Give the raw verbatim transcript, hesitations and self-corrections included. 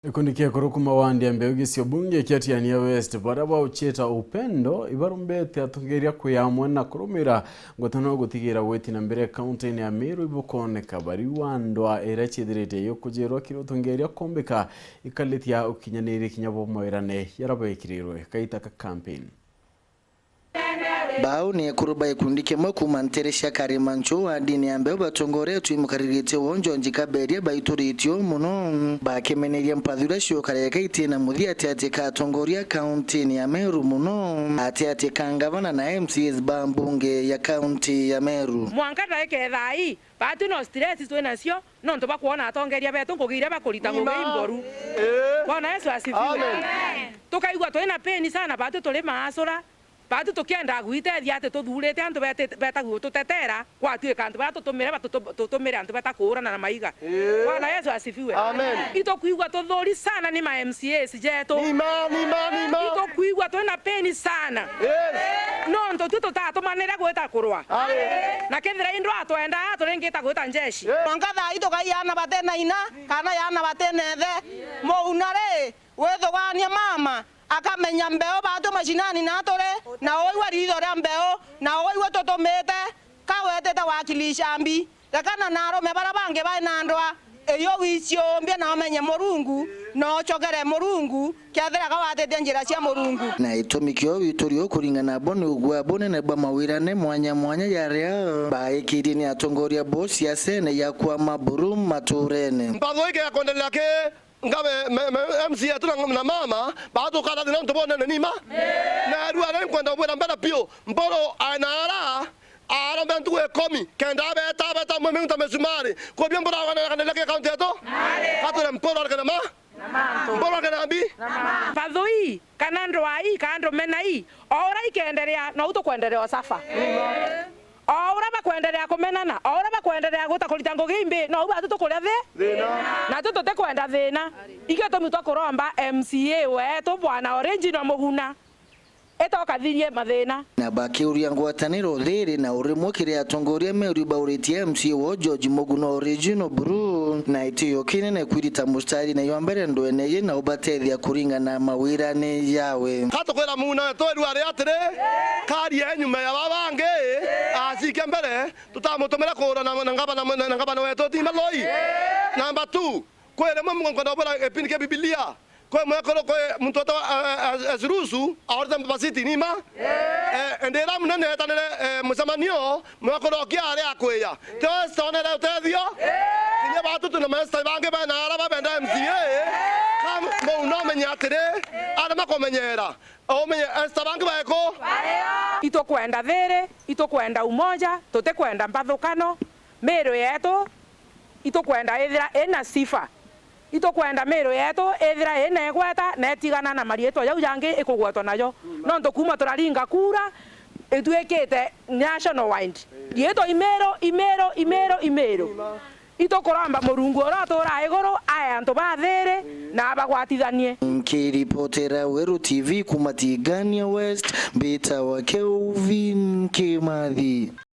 Gikundi kia akuru kuma wandi ya Mbeu gicio bunge kia Tigania West, baria bauchita upendo, ibarumbete atongeria kwi amwe na kurumira ngwataniro gutigira gwiti na mbere kaunti-ini ya Meru ibukoneka bari wa ndwa iria ciithirite yukujirwa kiri utongeria kumbika ikarithia ukinyanirie kinya bo mawirane jaria bekirirwe. Kaita ka campaign. Bau ni ekuru ba gikundi kimwe kuuma ntere cia Karimanchu, wandini ya Mbeu, batongoretue i mukariritie wao George Kaberia, baituritio mono bakimeneria mpathu iria ciukareka itina muthia atiati ka atongoria kaunti-ini ya Meru, mono atiati ka ngavana na M C As ba mbunge ya kaunti ya Meru. Mwanka ndaika ethai, baatwi no stress twi nacio, nontu bwa kwona atongeria betu ngugi iria bakurita ngugi imboru. Ii. Bwana Yesu asifiwe. Amen. Tukaigua twi na pain sana, baatwi turi maasura, baatwi tukienda gwitethia ati tuthurite antu beti-, betagua ututetera, gwatuika antu baria tutumire, batutu-, tutumire antu beta kuurana na maiga. Ii. Bwana Yesu asifiwe. Amen. Itukwigua tuthuri sana ni ma M C As jetu. Ni ma, ni ma, ni ma. Itukwigua twi na pain sana. Yes. Nontu twi tutatumanire gwita kurwa. Aye. Na kethira i ndwa atwenda, turingita gwita njeshi. Yes. Mwanka thaa ii tukai aana bati na ina, kana aana bati na ithe. Muuna ri, withugania mama, akamenya Mbeu baatwi mashinani na turi, na uigua riitho ria Mbeu, na uigua tutumite, ka wetite wakilisha mbi. Rekana na arume baria bangi bai na ndwa, iyo wichiumbia na umenye Murungu, na uchokere Murungu, kethira ka watite njira cia Murungu. Na gitumi kio witurio kuringana bo ni ugua bunene bwa mawirane mwanya mwanya jaria baikirie ni atongoria bo siasene ya kwama buru maturene. Mpatho ike ya kwendelea ki ngabe, me, me, M C A yetu na, na mama, batukara thina ntu bonene nima. Na rua ni nkwenda ubwira mbere piu, Mburu aina ara, arombe ntuku ikumi, kenda abeta, abeta mwe miunta misumari. Kubia Mburu aganira kanene ki kaunti yetu? Nari. Katwire Mburu arekana ma? Na mantu. Mburu arekana mbi? Na mantu. Mpathu ii, kana ndwaa ii, kana ndumena ii, o uria ikeenderea, nou tukwenderea o suffer. O uria bakwenderea kumenana, o uria bakwenderea guta kurita ngugi imbi, nou batu tukuria thi-, thina. Natu tutikwenda thina. Ikio tumi twa kuromba M C A wetu, Bwana Original Muguna, ita ukathirie mathina. Na bakiuria ngwataniro thiri na urimwe kiri atongoria Meru bauritie M C A wao George Muguna Original Buru, na itio kinene kwirita mustari na ywa mbere ndwene iji na ubatethia kuringana na mawirane jawe. Ka tukwira Muguna wetu erua ari atiri, karia nyuma ya baba bangi, acike mbere, tutamutumira kuurana na, na ngavana, na, na ngavana wetu, ti mba loi? Namba two, kwi rimwe nkwenda kubwira gipindi kia Bibilia, kwi mwekuru, kwi muntu wetagwa, eh, eh, Esirusu, aorite mbaba city, ni ma? Eh, indi iria munene etanire, eh, mucemanio, mwekuru okia ari akwia. Tio Esther onere utethio? Kinya batutu na maesta bangi bena ara babenda M C A, ka Muguna umenye atiri, arema kumenyera. Umenye Esther bangi baeku? Itukwenda thiri, itukwenda umoja, tutikwenda mbathukano, miiri yetu itukwenda ithira ina sifa. Itukwenda miiri yetu ithira ina igweta na itigana na mariitwa jau jangi ikugwetwa najo. Nontu kuuma turaringa kura, ituikite national wide. Riitwa Imiru, Imiru, Imiru, Imiru. Itukuromba Murungu uria uturaa iguru ae antu ba thiri na abagwatithanie. Nkiripotera Weru T V kuuma Tigania West, mbitawa Kelvin Kimathi.